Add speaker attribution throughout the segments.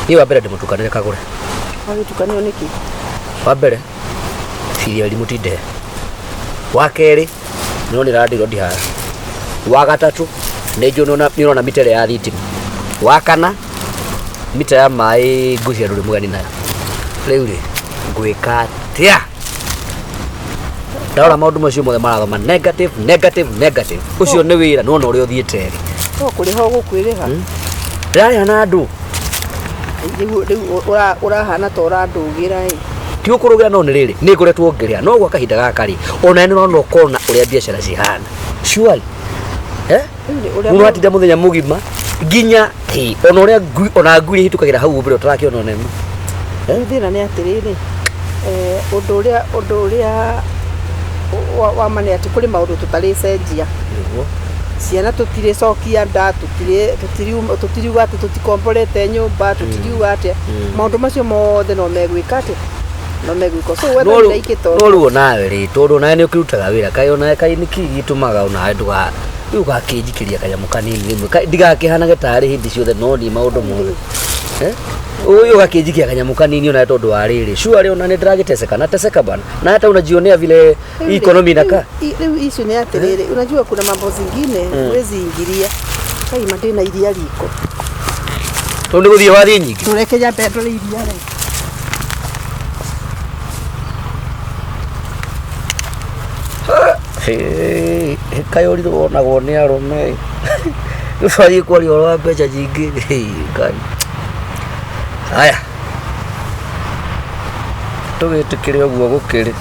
Speaker 1: Niĩ wa mbere ndĩmũtukanĩre Kagũre.
Speaker 2: Wagĩtukanio nĩkĩ?
Speaker 1: Wa mbere biriari mũtindehe. Wa kerĩ nĩũronire landlord haha. Wa gatatũ nĩ njũĩ nĩũrona mita ĩrĩa ya thitima. Wa kana mita ya maĩ ngwĩciria ndũrĩ mũgeni nayo. Rĩu rĩ ngwĩka atĩa? Ndarora maũndũ macio mothe marathoma negative, negative, negative. Ũcio nĩ wĩra nĩwona ũrĩa ũthiĩte rĩ.
Speaker 2: No kũrĩha ũgũkwĩrĩha.
Speaker 1: Ndĩrarĩha na andũ.
Speaker 2: Rĩu rĩu ũrahana ta ũrandũgĩra ĩ.
Speaker 1: Ti ũkũrũgĩra no nĩ rĩrĩ nĩ ngoretwo ngĩrĩha no gwa kahinda gaka rĩ ona nĩ ũrona ũkona ũrĩa biacara cihana. Surely. Eh? Mũndũ atinda mũthenya mũgima nginya hĩ, ona ũrĩa ngui ona ngui iria ihĩtũkagĩra hau mbere ũtarakĩona ona ĩmwe.
Speaker 2: Rĩu thĩna nĩ atĩrĩrĩ, ũndũ ũrĩa wa ma nĩ atĩ kũrĩ maũndũ tũtarĩcenjia.
Speaker 1: Nĩguo.
Speaker 2: Ciana tũtirĩcokia nda, tũtiriuga atĩ tũtikomborete nyũmba, tũtiriuga atĩa. Maũndũ macio mothe no megwĩka atĩa? No megwĩkwo. So wetha
Speaker 1: No
Speaker 2: wĩra ikĩto.
Speaker 1: No rĩu onawe rĩ tondũ onawe nĩ ũkĩrutaga wĩra kaĩ onawe kaĩ nĩkĩ gĩtũmaga onawe ndũga rĩu ũgakĩnjikĩria kanyamũ kanini rĩmwe ndigakĩhanage tarĩ hĩndĩ ciothe no niĩ maũndũ mothe. Eh? Ũyũ ũgakĩnjikia kanyamũ kanini onawe tondũ wa rĩrĩ sure ona nĩ ndĩragĩteseka na teseka bana na hata unajionea vile hii economy inakaa.
Speaker 2: Rĩu issue nĩ atĩrĩrĩ, unajua kuna mambo zingine huwezi ingilia. Kai ma ndĩna iria riko.
Speaker 1: Tondũ nĩ gũthiĩ wathiĩ nyingĩ.
Speaker 2: Tũreke nyambe ndore iria rĩ.
Speaker 1: Kaĩ ũrirũ wonagwo nĩ arũme. Rĩu twathiĩ kwaria ũhoro wa mbeca nyingĩ. Ngai. Haya. Tũgĩtĩkĩre ũguo gũkĩrĩ.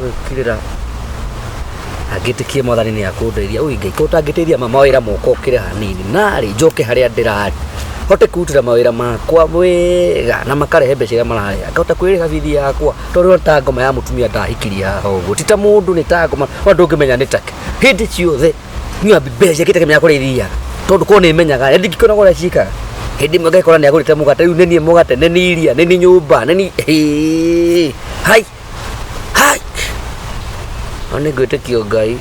Speaker 1: Gwĩkirĩra. Angĩtĩkie mwathani nĩ akũndeithia. Ui Ngai, ko ũtangĩteithia ma mawĩra moka ũkĩre hanini. Narĩ njoke harĩa ndĩrarĩ. Hote kwĩrutĩra mawĩra makwa wega na makarehe mbeca iria marareha. Ngahota kwĩrĩha bithi yakwa. Tondũ ta ngoma ya mũtumia ndahikirie haha ũguo. Ti ta mũndũ nĩ ta ngoma. Ona ndũngĩmenya nĩ take. Hĩndĩ ciothe nyua mbeca ingĩtekemenya kũrĩa ithiaga. Tondũ korwo nĩ menyaga, na ndingĩkĩona ũrĩa ciĩkaga. Hĩndĩ ĩmwe ngakora nĩ agũrĩte mũgate, rĩu nĩ niĩ mũgate, nĩ niĩ iria, nĩ niĩ nyũmba, nĩ niĩ hai hai. No nĩ ngwĩtĩkio Ngai.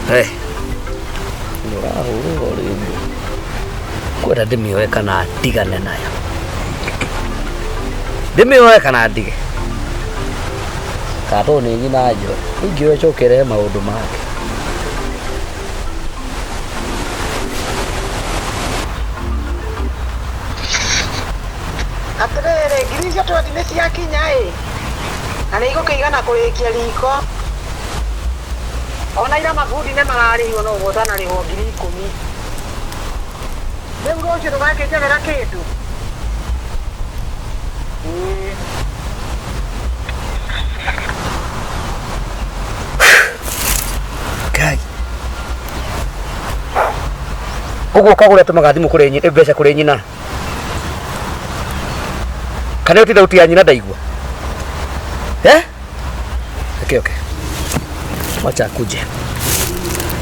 Speaker 1: Nĩ ũrahũrwo rĩngĩ. Kwenda ndĩmĩoe kana ndigane nayo. Ndĩmĩoe kana ndige. Kana tondũ nĩ nyina njoe. Ingĩoya ĩcoke ĩrehe maũndũ mangĩ.
Speaker 3: Atĩrĩrĩ, ngiri icio twendi nĩ ciakinya ĩ, na nĩ igũkĩigana kũrĩkia riko. Ona ira mabundi nĩ mararĩhirwo no ũguo ũtanarĩhwo 10,000. Rĩu rũciũ ndũgakĩnjethera kĩndũ? Ĩĩ.
Speaker 1: Ngai. Ũguo Kagũre atũmaga thimũ kũrĩ mbeca kũrĩ nyina. Kana ĩyo ti thauti ya nyina ndaigua. Eh? Reke oke. Wacha akuje.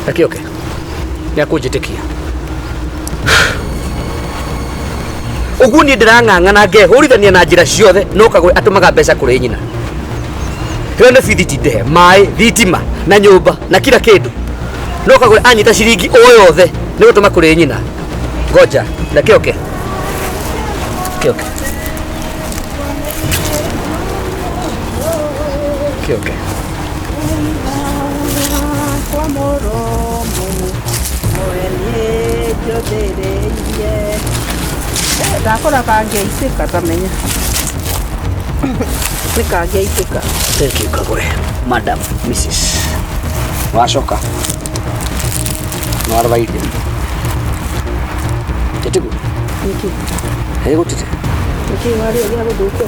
Speaker 1: Reke oke. Nĩ akũnjĩtĩkia. Ũguo niĩ ndĩrang'ang'ana ngehũrithania na njĩra ciothe no Kagũre atũmaga mbeca kũrĩ nyina. Ĩyo nĩ bithi ti ndĩhe, maĩ, thitima na nyũmba na kila kĩndũ. No Kagũre anyita ciringi o yothe nĩ gũtũma kũrĩ nyina. Ngoja, reke oke. Reke oke. Reke oke.
Speaker 2: Kwa mũromo mwene njũthĩrĩirie. Ndakora kangĩaitĩka tamenya. Nĩ kangĩaitĩka.
Speaker 1: Thank you Kagũre. Madam, Mrs. Wacoka. Nĩ warora irio. Ĩtiguo?
Speaker 2: Nĩkĩ?
Speaker 1: Ĩ gũtirĩ.
Speaker 2: Nĩkĩ warĩa gĩa gũthũkia?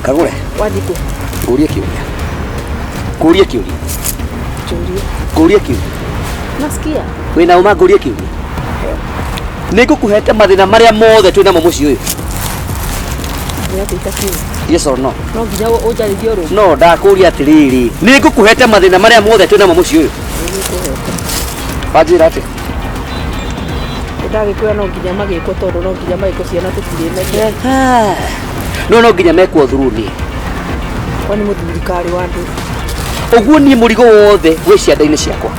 Speaker 1: Kagũre,
Speaker 2: Wathiĩ kũ?
Speaker 1: ngũrie kĩũria. Ngũrie kĩũria.
Speaker 2: Njũria.
Speaker 1: Ngũrie kĩũria.
Speaker 2: Nasikia.
Speaker 1: Wĩna ũma ngũrie kĩũria. Nĩ ngũkũhete mathĩna marĩa mothe twĩ namo mũciĩ ũyũ.
Speaker 2: Nĩ atĩ itakiuga.
Speaker 1: Yes or no?
Speaker 2: No nginya ũnjarĩrie ũrũ.
Speaker 1: No ndakũria atĩrĩrĩ, nĩ ngũkũhete mathĩna marĩa mothe twĩ namo mũciĩ ũyũ. Wanjĩra atĩa?
Speaker 2: Ndagĩkwĩra no nginya magĩkwo tondũ no nginya magĩkwo ciana tũtirĩmeria.
Speaker 1: No no nginya mekwo through niĩ.
Speaker 2: Kwani mũthuri karĩ wa andũ.
Speaker 1: Ũguo niĩ mũrigo wothe wĩ cianda-inĩ ciakwa.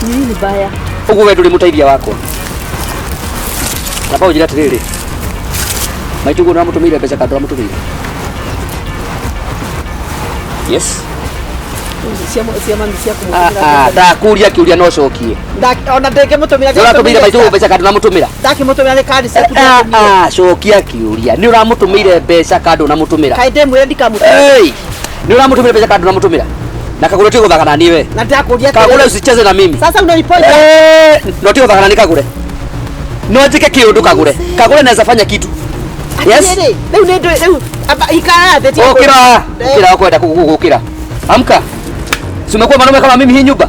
Speaker 2: Nini mbaya.
Speaker 1: Ũguo we ndũrĩ mũteithia wakwa. Namba ũnjĩre atĩrĩrĩ, maitũ guo nĩwamũtũmĩire mbeca kana ndũramũtũmĩire? Yes.
Speaker 2: Cia mami cia
Speaker 1: Ah,
Speaker 2: kũmũtũmĩra
Speaker 1: ah,
Speaker 2: mbeca.
Speaker 1: ndakũria kĩũria no cokie.
Speaker 2: Ona ndĩngĩmũtũmĩra.
Speaker 1: Nĩũratũmĩire maitũ guo mbeca kana ndũramũtũmĩra?
Speaker 2: Ndakĩmũtũmĩra nĩ kandi ciaku
Speaker 1: Ah,
Speaker 2: ndakĩmũtũmĩra.
Speaker 1: ah, cokia kĩũria. Nĩ ũramũtũmĩire mbeca kana ndũnamũtũmĩra?
Speaker 2: Kaĩ ndĩmwĩre ndikamũtũmĩra?
Speaker 1: Hey! Nĩ ũramũtũmĩra mbeca kana ndũnamũtũmĩra? Na Kagũre ũtige gũthaka na niĩ we.
Speaker 2: Na ndakũria
Speaker 1: Kagũre usicheze na mimi.
Speaker 2: Sasa unanipoint.
Speaker 1: Eh, no ũtige gũthaka na niĩ Kagũre. No njĩke kĩũndũ Kagũre. Kagũre naweza fanya kitu. Yes.
Speaker 2: Atĩrĩrĩ, rĩu nĩ ndũ rĩu amba ikara thĩ tiga
Speaker 1: Ukira,
Speaker 2: Eh.
Speaker 1: ukira ukwenda gukira. Amka. Si umekuwa mwanaume kama mimi hii nyumba.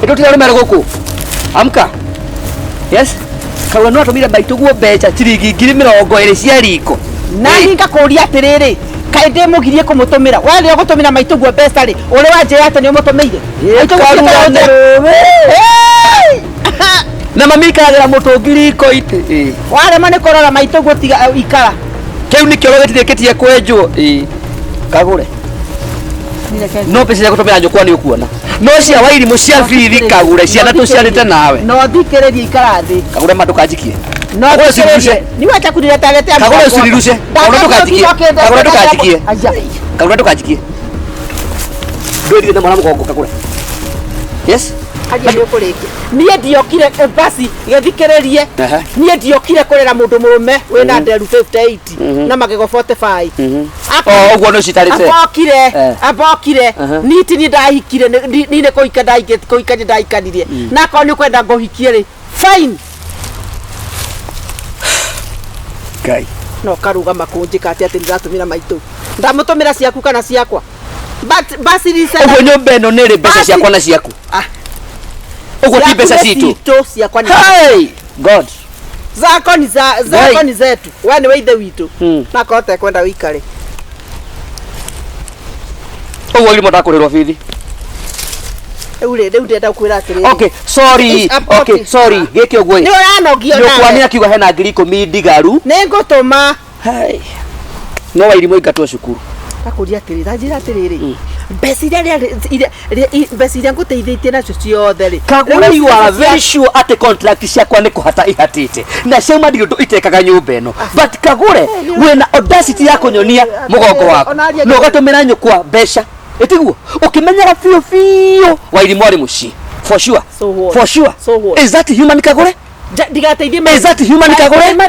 Speaker 1: Ndio tira rume guku. Amka. Yes. Kagũre no atũmire maitũ guo mbeca ciringi 20,000 cia riko.
Speaker 2: Na niĩ ngakũria atĩrĩrĩ, kaĩ ndĩmũgirie kũmũtũmĩra? We rĩrĩa ũgũtũmĩra maitũ guo mbeca rĩ, ũrĩ wanjĩra atĩ nĩ ũmũtũmĩire? Maitũ guo
Speaker 1: Karura
Speaker 2: ti
Speaker 1: nĩ
Speaker 2: Hey!
Speaker 1: Na mami ikaragĩra mũtũngi riko-inĩ.
Speaker 2: Warema nĩ kũrora maitũ guo tiga ikara.
Speaker 1: Kĩu nĩ kĩoro gĩtirĩkĩtie kwenjwo. Ĩĩ. Kagũre. No mbeca cia gũtũmĩra nyũkwa nĩ ũkuona. No cia wairimũ cia bithi Kagũre ciana tũciarĩte nawe.
Speaker 2: No thikĩrĩrie ikara thĩ.
Speaker 1: Kagũre ma ndũkanjikie.
Speaker 2: No
Speaker 1: Kagũre
Speaker 2: thikĩrĩrie.
Speaker 1: usinirushe.
Speaker 2: Ni wacha kunileta letea.
Speaker 1: Kagũre usinirushe. Kagũre ndũkanjikie. Kagũre ndũkanjikie. Kagũre ndũkanjikie. Ndwĩrire na mwana mũgongo Kagũre. Yes.
Speaker 2: Aria nĩ ũkũrĩkia. Niĩ ndiokire basi gĩthikĩrĩrie.
Speaker 1: Aha.
Speaker 2: Niĩ ndiokire kũrera mũndũ mũrũme wĩna nderu 58 na magego 45.
Speaker 1: O ũguo nĩ ũcitarĩte.
Speaker 2: Ambokire,
Speaker 1: Eh.
Speaker 2: ambokire.
Speaker 1: Aha.
Speaker 2: Niti ni ndahikire ni nĩ kũhika ndahikire kũhika nĩ ndahikanirie. Na akorwo nĩ ũkwenda ngũhikie rĩ, fine.
Speaker 1: Ngai.
Speaker 2: No karugama kũnjĩka atĩ atĩ ndĩratũmĩra maitũ. Ndamũtũmĩra ciaku kana ciakwa. But basi ni
Speaker 1: Ũguo nyũmba ĩno nĩ ĩrĩ mbeca
Speaker 2: Basi.
Speaker 1: ciakwa na ciaku.
Speaker 2: Ah.
Speaker 1: Ũguo ti mbeca
Speaker 2: Ciaku nĩ
Speaker 1: citũ.
Speaker 2: citũ ciakwa nĩ
Speaker 1: Hey! God.
Speaker 2: zako ni za zako ni zetu. We nĩ we ithe witũ. Na korwo ũtekwenda wĩikare.
Speaker 1: Ũguo irimũ ndakũrĩrwo bithi.
Speaker 2: Rĩu rĩ, rĩu ndĩrenda gũkwĩra atĩrĩrĩ.
Speaker 1: Okay, sorry.
Speaker 2: It's a
Speaker 1: Okay,
Speaker 2: party.
Speaker 1: sorry. Gĩkĩ ũguo ĩ.
Speaker 2: Nĩ ũranogio
Speaker 1: Nyũkwa nĩ
Speaker 2: nawe.
Speaker 1: akiuga hena 10,000 ndigaru.
Speaker 2: Nĩ ngũtũma.
Speaker 1: Hey. No wairimũ ingatwo cukuru.
Speaker 2: Ngakũria atĩrĩrĩ, ta njĩra atĩrĩrĩ. Mbeca iria mbeca iria ngũteithĩtie nacio ciothe rĩ.
Speaker 1: Kagũre
Speaker 2: Rĩu
Speaker 1: you are
Speaker 2: mbeca
Speaker 1: very sure atĩ contract ciakwa nĩ kũhata ihatĩte na ciauma ndirĩ ũndũ itekaga nyũmba ĩno but Kagũre wĩna audacity ya kũnyonia mũgongo waku
Speaker 2: Ona aria
Speaker 1: na ũgatũmĩra nyũkwa mbeca ĩtiguo ũkĩmenyaga biũ biũ wairimũ arĩ mũciĩ for sure.
Speaker 2: So what?
Speaker 1: For sure.
Speaker 2: So what?
Speaker 1: Is that human Kagũre?
Speaker 2: Ndigateithie
Speaker 1: Is that human Kagũre? No,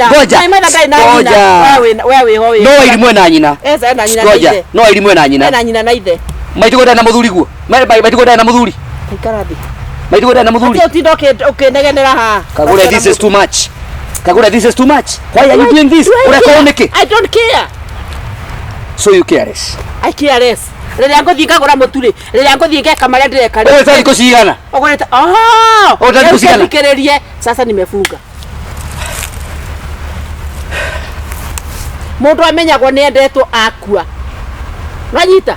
Speaker 1: ngoja. Ngoja.
Speaker 2: We wĩho wĩ.
Speaker 1: No wairimũ ena nyina.
Speaker 2: Eza ena nyina na
Speaker 1: Ngoja.
Speaker 2: ithe.
Speaker 1: No wairimũ ena nyina.
Speaker 2: Ena nyina na ithe.
Speaker 1: Maitũ ndarĩ na mũthuri guo. Maitũ ndarĩ na mũthuri.
Speaker 2: Ikara thĩ.
Speaker 1: Maitũ ndarĩ na mũthuri.
Speaker 2: Atĩ ũtinda ũkĩnegenera haha.
Speaker 1: Kagũre this is too much. Kagũre this is too much. Why are you doing this?
Speaker 2: Do I
Speaker 1: Ũreka
Speaker 2: care?
Speaker 1: ũũ nĩkĩ?
Speaker 2: I don't care.
Speaker 1: So you careless.
Speaker 2: I care less. Rĩrĩa ngũthiĩ ngagũra mũtu rĩ, rĩrĩa ngũthiĩ ngeka marĩa ndĩreka rĩ.
Speaker 1: Ũgũrĩte thikũ cigana?
Speaker 2: Ũgũrĩte oh,
Speaker 1: Ũgũrĩte thikũ
Speaker 2: rĩu
Speaker 1: cigana?
Speaker 2: thikĩrĩrie. Sasa nimefunga. Mũndũ amenyagwo nĩ endetwo akua. Wanyita?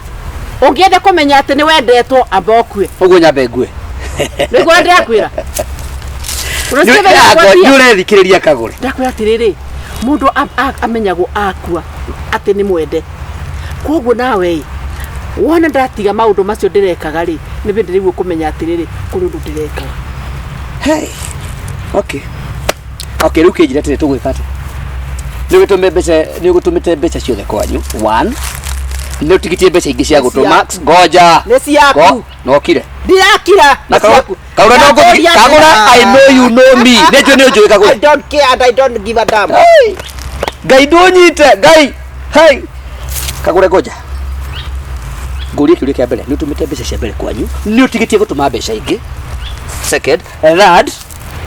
Speaker 2: Ũngĩenda kũmenya atĩ nĩ wendetwo amba ũkue.
Speaker 1: Ũguo nyambe ngue.
Speaker 2: Nĩguo ndĩrakwĩra. Ũreciria ndĩrakwambia?
Speaker 1: Nĩ ũrethikĩrĩria Kagũre.
Speaker 2: Ndakwĩra atĩrĩrĩ, mũndũ amenyagwo akua atĩ nĩ mwende. Koguo nawe ĩ, wona ndatiga maũndũ macio ndĩrekaga rĩ, nĩ hĩndĩ rĩu ũkũmenya atĩrĩrĩ, kũrĩ ũndũ ndĩrekaga.
Speaker 1: Hey. Okay. Okay, rĩu kĩnjĩre atĩrĩ tũgwĩka atĩa? Nĩ ũgĩtũme mbeca, nĩ ũgũtũmĩte mbeca ciothe kwanyu. One. Nĩ ũtigĩtie mbeca ingĩ cia gũtũma. Ngoja.
Speaker 2: Nĩ ciaku.
Speaker 1: Nokire.
Speaker 2: Ndirakira.
Speaker 1: Na
Speaker 2: Nĩ ciaku.
Speaker 1: Kagũra no ngũthi.
Speaker 2: Ndakũria
Speaker 1: Kagũra
Speaker 2: atĩrĩ-
Speaker 1: I know you know me. Nĩ njũĩ nĩ ũnjũĩ
Speaker 2: I
Speaker 1: Kagũre.
Speaker 2: don't care and I don't give a damn.
Speaker 1: Hey. Ngai ndũnyite, Ngai. Hey. Kagũre ngoja. Ngũrie kĩũria kĩa mbere, nĩ ũtũmĩte mbeca cia mbere kwanyu, nĩ ũtigĩtie gũtũma mbeca ingĩ. Second, third,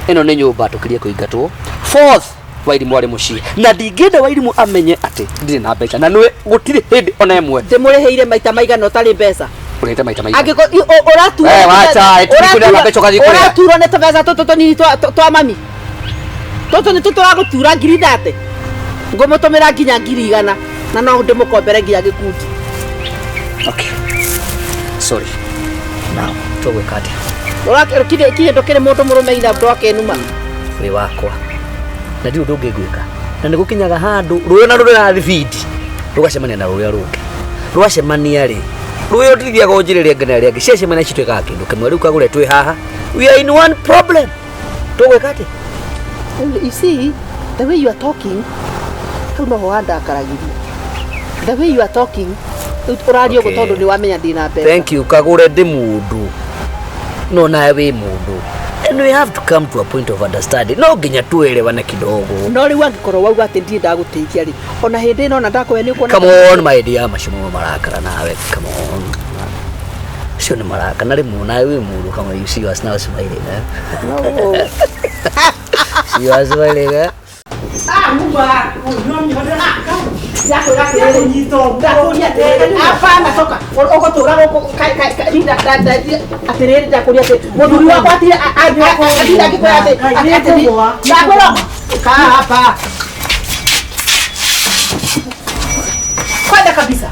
Speaker 1: ĩno nĩ nyũmba tũkirie kũingatwo. Fourth, Wairimũ arĩ mũciĩ na ndingĩenda Wairimũ amenye atĩ ndirĩ na mbeca na nĩwe gũtirĩ hĩndĩ ona ĩmwe
Speaker 2: Ndĩmũrĩhĩire maita maigana ũtarĩ mbeca.
Speaker 1: ũrĩhĩte maita maigana.
Speaker 2: Angĩkorwo ũraturwo
Speaker 1: Eh, wacha, ĩ, tũtikũrĩha mbeca ũgathiĩ kũrĩha.
Speaker 2: ũraturwo nĩ tũbeca tũtũ tũnini twa mami. Tũtũ nĩ tũtũragũtura 30,000. Ngũmũtũmĩra nginya 100,000 na no ndĩmũkombere nginya gĩkundi.
Speaker 1: Okay. Sorry. Now, tũgwĩka atĩa?
Speaker 2: Ũrakĩrĩ ndũkĩrĩ mũndũ mũrũme ina ndwakenuma.
Speaker 1: Wĩ wakwa na ndirĩ ũndũ ũngĩ ngwĩka na nĩ gũkinyaga handũ rũĩ na rũrĩ thibindi rũgacemania na rũrĩa rũngĩ rwacemania rĩ rũĩ rũtithiaga o njĩra ĩrĩa ĩngĩ na ĩrĩa ĩngĩ ciacemania cituĩkaga kĩndũ kĩmwe rĩu Kagũre twĩ haha We are in one problem. Tũgwĩka atĩa?
Speaker 2: You see, the way you are talking, hau noho wandakaragiria. The way you are talking, rĩu ũraria ũguo
Speaker 1: Okay.
Speaker 2: tondũ nĩ wamenya ndĩna mbeca.
Speaker 1: Thank you. Kagũre ndĩ mũndũ no nawe wĩ mũndũ, and we have to come to a point of understanding. No nginya tuelewane kidogo.
Speaker 2: No rĩu angĩkorwo wauga atĩ ndirĩ ndagũteithia rĩ, ona hĩndĩ ĩno ona ndakũhe nĩ ũkuona.
Speaker 1: Come on, my dear, macio mo marakara nawe. Come on, cio nĩ marakara na rĩmwe nawe wĩ mũndũ. Come on, you see us now smiling, eh?
Speaker 2: No.
Speaker 1: See us smiling, eh?
Speaker 2: Hapana, toka. Ũgũtũra gũkũ atĩrĩrĩ, ndakũria atĩ mũthuri wakwa atinda akĩkwĩra atĩ ndakwĩra kaa hapa kwenda kabisa.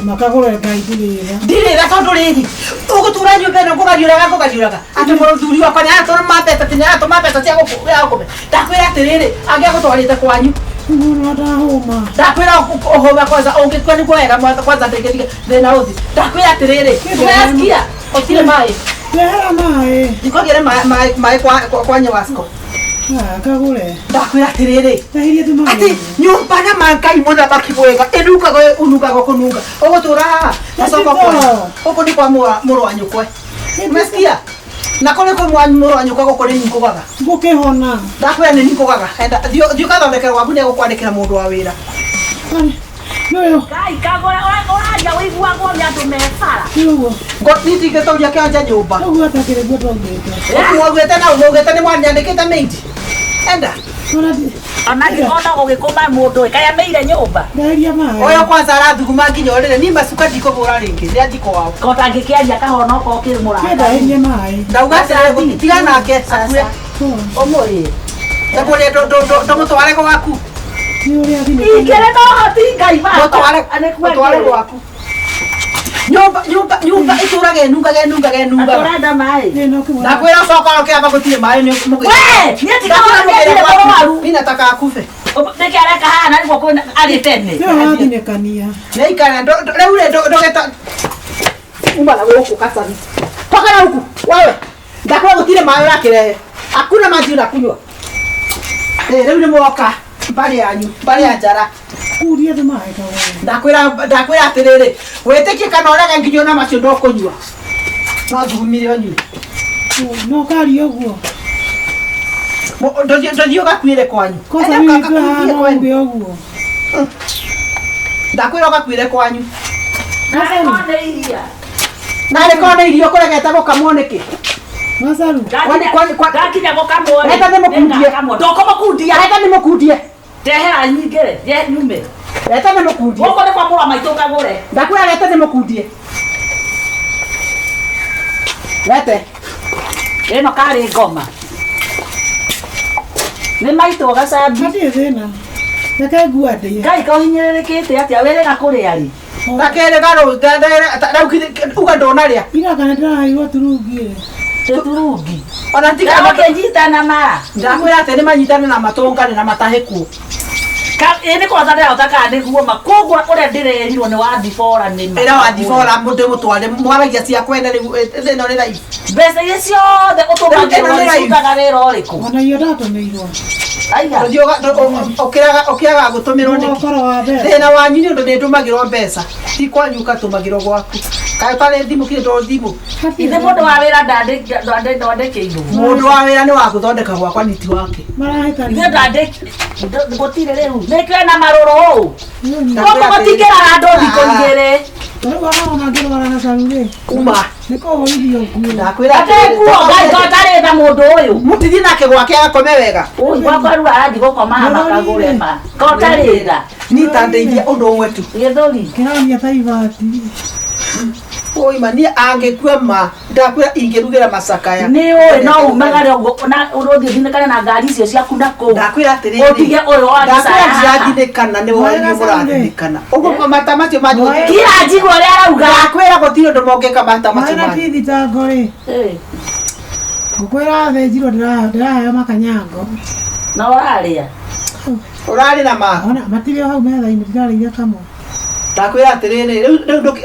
Speaker 4: Makagũre Ngai ndirĩra.
Speaker 2: Ndirĩra tondũ rĩrĩ ũgũtũra nyũmba ĩno ngũgariũraga ngũgariũraga atĩ mũthuri wakwa nĩaratũma mbeca atĩ nĩaratũma mbeca cia gũkũme. Ndakwĩra atĩrĩrĩ, angĩagũtwarĩte kwanyu.
Speaker 4: Mũno ndahũma.
Speaker 2: Ndakwĩra ũhũma kwanza, ũngĩkua nĩguo wega kwanza ndĩngĩtiga thĩna ũthi. Ndakwĩra atĩrĩrĩ, ũrasikia ũtirĩ maĩ.
Speaker 4: Rehera maĩ.
Speaker 2: Ndikũgĩre maĩ kwa Nyewasco.
Speaker 4: Ah, kagũre.
Speaker 2: Ndakwĩra atĩrĩrĩ,
Speaker 4: Ndahirie tu maĩ.
Speaker 2: atĩ nyũmba na mangai mũthamaki mwega ĩnungaga ũnungaga kũnunga ũgũtũra haha gacoka kwa gũkũ nĩ kwa mũrũ wa nyũkwe, umesikia? Na kũrĩ kwĩ mũrũ wa nyũkwa gũkũ nĩ ningũgaga.
Speaker 4: Ngũkĩhona.
Speaker 2: Ndakwĩra nĩ ningũgaga. Enda thiĩ ũgathondekere gwaku, nĩ egũkwandĩkĩra mũndũ wa wĩra.
Speaker 4: Nĩũyũ.
Speaker 5: Ngai kagũra ũraria ũiguagwo nĩ andũ me bara.
Speaker 4: Nĩũguo.
Speaker 2: Niĩ ndingĩtũria kĩonje nyũmba.
Speaker 4: Ũguo atakĩrĩ guo twaugĩte.
Speaker 2: Mwaugĩte na mwaugĩte nĩ mwanyandĩkĩte maid. Enda.
Speaker 5: Ona ona gũgĩkũma mũndũ ĩ kaĩ ameire nyũmba.
Speaker 4: Ndahirie maĩ.
Speaker 2: Ũyũ kwanza arathuguma nginya ũrĩrĩ, niĩ macuka ndikũbũra rĩngĩ, nĩ athiĩ kwao.
Speaker 5: Ko tangĩkĩaria kahonoka ũkĩrĩ mũrata.
Speaker 4: Ndahirie maĩ.
Speaker 2: Ndauga atĩrĩrĩ, tiga nake akue.
Speaker 5: Ũmũrĩe.
Speaker 2: Ndakũrĩa ndũmũtware gwaku.
Speaker 4: Nĩ ũrĩa athiĩ.
Speaker 5: Ingĩrĩ na ũhoti Ngai baba.
Speaker 2: Mũtware mũtware gwaku. Nyũmba nyũmba nyũmba ĩtũraga ĩnungaga ĩnungaga ĩnungaga.
Speaker 5: Ũrenda maĩ?
Speaker 2: Ndakwĩra ũcoka ũkĩamba gũtirĩ maĩ nĩ mũgĩ.
Speaker 5: We, niĩ ndikaona nĩ mũrwaru.
Speaker 2: Mimi nataka akufe.
Speaker 5: Nĩkĩ areka haha na nĩguo kwĩna arĩ tene.
Speaker 4: Nĩwe wathinĩkania.
Speaker 2: Nĩikara rĩu rĩ ndũgeta uma na gũkũ kacani. Toka na huku wewe. Ndakwĩra gũtirĩ maĩ ũrakĩrehe. Hakuna maji unakunywa. Eh, rĩu nĩ mwoka mbarĩ yanyu, mbarĩ ya njara.
Speaker 4: Kuria tu maĩ kagũre.
Speaker 2: Ndakwĩra ndakwĩra atĩrĩrĩ, wĩtĩkie kana ũrege nginya ona macio ndũkũnyua. No thugumire ũnyue.
Speaker 4: No karia ũguo.
Speaker 2: Ndũthiĩ ũgakuĩre kwanyu.
Speaker 4: Kwanza
Speaker 2: Enda
Speaker 4: mimi
Speaker 2: ũgakuĩre
Speaker 4: haha no
Speaker 2: kwanyu.
Speaker 4: uge ũguo.
Speaker 2: Ndakwĩra ũgakuĩre kwanyu.
Speaker 5: Nĩ iria.
Speaker 2: Narĩ korwo nĩ irio kũregete gũkamwo nĩkĩ?
Speaker 4: Macaru.
Speaker 5: Ndakinya gũkamwo rĩ.
Speaker 2: Reta ndĩmũkundie.
Speaker 5: Ndũkũmũkundia.
Speaker 2: Reta ndĩmũkundie.
Speaker 5: Ndehera nyingĩ rĩ, nyume.
Speaker 2: Reta ndĩmũkundie.
Speaker 5: Gũkũ nĩ kwa mũrũ wa maitũ kagũre.
Speaker 2: Ndakwĩra reta ndĩmũkundie. Rete.
Speaker 5: Ĩno karĩ ngoma. Nĩ maitũ gacambi.
Speaker 4: Hatirĩ thĩna. Reke ngua ndĩe.
Speaker 5: Ngai kohinyĩrĩrĩkĩte atĩa wĩrĩga kũrĩa rĩ?
Speaker 2: Gakerĩ garũ rĩu uga ndũnarĩa.
Speaker 4: Ira kana ndĩraheirwo turungi rĩ.
Speaker 5: Tũturungi.
Speaker 2: Ona tiga
Speaker 5: Ndagũkĩnyitana mara.
Speaker 2: Ndakwĩra atĩ nĩ manyitane na matũngane na matahĩkwo.
Speaker 5: Ĩ nĩ kwanza ndĩrahota kana nĩguo ma koguo ũrĩa ndĩrerirwo nĩ wathibora nĩ ma.
Speaker 2: Ĩra wathibora mũndũ mũtware mwaragia cia kwene rĩu ĩno nĩ live.
Speaker 5: Mbeca iria ciothe ũtũmagĩrwo
Speaker 2: Ĩno nĩ live.
Speaker 5: cirutaga wĩra ũrĩkũ?
Speaker 4: Ona irio ndatũmĩirwo.
Speaker 5: Aiga.
Speaker 2: Ndũthiĩ ũkĩaga gũtũmĩrwo nĩkĩ?
Speaker 4: Ũkoro wa mbeca.
Speaker 2: Thĩna wanyu nĩ ũndũ nĩ ndũmagĩrwo mbeca. Ti kwanyu ũgatũmagĩrwo gwaku. Kaĩ ũtarĩ thimũ kĩrĩ to thimũ.
Speaker 5: Ithe mũndũ wa wĩra ndandĩkĩirwo.
Speaker 2: Mũndũ wa wĩra nĩ wa gũthondeka gwakwa niti wake.
Speaker 4: Marahĩtania.
Speaker 5: Ithe ndandĩki gũtirĩ rĩu. Nĩkĩo ena marũrũ ũũ. Gũkũ gũtingĩrara andũ thikũ igĩrĩ.
Speaker 4: Rĩu ona ngĩrwara gacaru rĩ.
Speaker 2: Uma.
Speaker 4: Nĩ kũhũrithio nguo.
Speaker 2: Ndakwĩra
Speaker 5: Ate nguo Ngai to atarĩ tha mũndũ ũyũ.
Speaker 2: Mũtithiĩ nake gwake agakome wega.
Speaker 5: Ũyũ gwakwa rĩu arathiĩ gũkoma haha kagũre ma. Ko ũtarĩ tha.
Speaker 2: Niĩ ta ndeithia ũndũ ũmwe tu.
Speaker 5: Gĩthũri.
Speaker 4: Kĩronia ta ibati.
Speaker 2: Oi ma niĩ angĩkua ma ndakwĩra ingĩrugĩra macakaya.
Speaker 5: Nĩ ũĩ no umagare ũguo na ũrũthiĩ ũthinĩkane na ngari icio ciaku na kũu.
Speaker 2: Ndakwĩra atĩrĩrĩ.
Speaker 5: Ũtige ũyũ wa
Speaker 2: Ndakwĩra
Speaker 5: gĩcaya haha.
Speaker 2: ndirathinĩkana nĩ wanyu mũrathinĩkana. Ũguo mata macio manyu.
Speaker 5: Kira njigua ũrĩa arauga.
Speaker 2: Ndakwĩra gũtirĩ ũndũ mongĩka mata macio
Speaker 4: Maĩ na
Speaker 2: manyu.
Speaker 4: ti thitango rĩ. Ngũkwĩra thĩnjirwo ndĩraheo makanyango.
Speaker 5: Na ũrarĩa.
Speaker 2: Ũrarĩ na ma.
Speaker 4: Ona matirĩ o hau metha-inĩ ndirarĩire kamwe.
Speaker 2: Ndakwĩra atĩrĩrĩ rĩu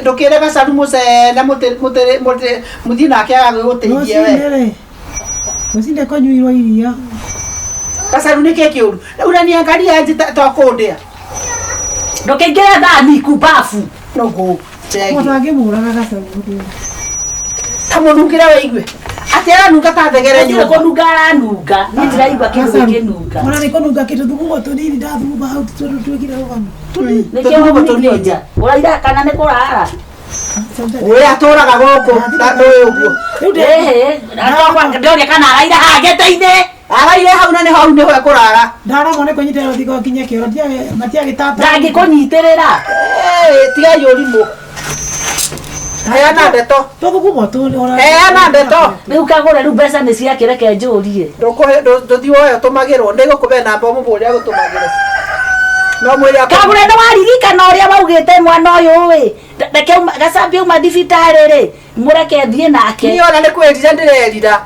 Speaker 2: ndũkĩre gacaru mũcene mũthiĩ nake agagĩgũteithie we.
Speaker 4: Rũcinĩ rĩ. Ngwĩciria kũnyuirwo iria.
Speaker 3: Gacaru nĩ kĩ kĩũru? Unaniangalia aje ta kũndĩa.
Speaker 5: Ndũkĩingĩre thani kumbabu.
Speaker 3: Nũgũ.
Speaker 4: Mũndũ angĩmũraga gacaru.
Speaker 3: Ta mũnungĩre wĩigue. Atĩ aranunga ta thegere
Speaker 5: Gũtirĩ
Speaker 3: nyũmba.
Speaker 5: kũnunga aranunga. Niĩ ndiraigua kĩndũ gĩkĩnunga.
Speaker 4: Ona nĩ kũnunga kĩndũ thugumo tũnini ndathuguma hau tondũ twĩkire rũgano.
Speaker 5: Nĩkĩo waumithio nja. Ũraira kana nĩ kũrara?
Speaker 3: Ũyũ atũraga gũkũ na ndũĩ ũguo.
Speaker 5: Ĩhĩ, ndĩroria kana araira haha gĩtĩ-inĩ.
Speaker 3: Araire hau na nĩ hau nĩho ekũrara.
Speaker 4: Ndaremwo nĩ kũnyitĩrĩra rũthingo nginye kĩoro matiagĩtata.
Speaker 5: Ndangĩkũnyitĩrĩra.
Speaker 3: Tigai ũrimũ. Heana ndeto.
Speaker 4: Tũthugumo tũ.
Speaker 3: Heana ndeto.
Speaker 5: Rĩu kagũre rĩu mbeca nĩ ciake reke njũrie.
Speaker 3: Ndũkũhe ndũthiĩ woe ũtũmagĩrwo. Ndĩgũkũbe namba ũmũbũre agũtũmagĩre. No mwĩre akũ.
Speaker 5: Kagũre nĩ waririkana ũrĩa waugĩte mwana ũyũ ĩ. Reke gacambie uma thibitarĩ rĩ, mũreke thiĩ nake.
Speaker 3: Niĩ ona nĩ kwĩrira ndĩrerira.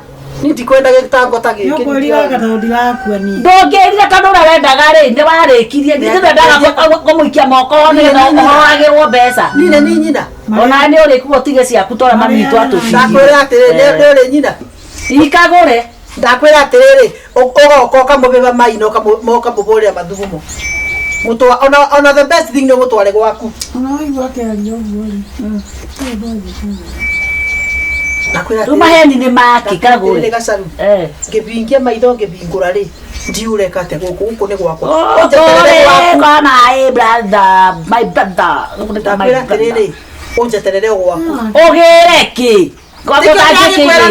Speaker 3: Niĩ ndikwenda gĩtango ta gĩkĩ.
Speaker 4: Nĩũkwĩrira tondũ ndirakua niĩ.
Speaker 5: Ndũngĩrira tondũ ũrĩa wendaga rĩ, nĩ warĩkirie. Nĩ wendaga kũmũikia moko nĩgetha ũhoagĩrwo mbeca.
Speaker 3: Niĩ nĩ niĩ nyina.
Speaker 5: Ona nĩ ũrĩkua ũtige ciaku tora mami witũ atũtigire.
Speaker 3: Ndakwĩra atĩrĩrĩ nĩ ũrĩ nyina.
Speaker 5: Ikagũre.
Speaker 3: Ndakwĩra atĩrĩrĩ ũgoka ũkamũbĩba mai na ũkamũbũrĩra mathugumo. Mũtwa ona the best thing nĩ ũmũtware gwaku.
Speaker 4: Ona waigua akĩaria ũguo rĩ.
Speaker 3: Ndakwĩra
Speaker 5: Rĩu maheni nĩ make kagũre.
Speaker 3: atĩrĩrĩ gacaru. Ngĩbingia maitho ngĩbingũra rĩ ndiũreka atĩa gũkũ gũkũ nĩ gwakwa.
Speaker 5: Ũtũre kwa my brother, my brother. Gũkũ nĩ kwa my
Speaker 3: Ndakwĩra
Speaker 5: brother.
Speaker 3: atĩrĩrĩ ũnjeterere o gwaku.
Speaker 5: Ũgĩre kĩ? Gwaku ũtangĩkĩgĩra.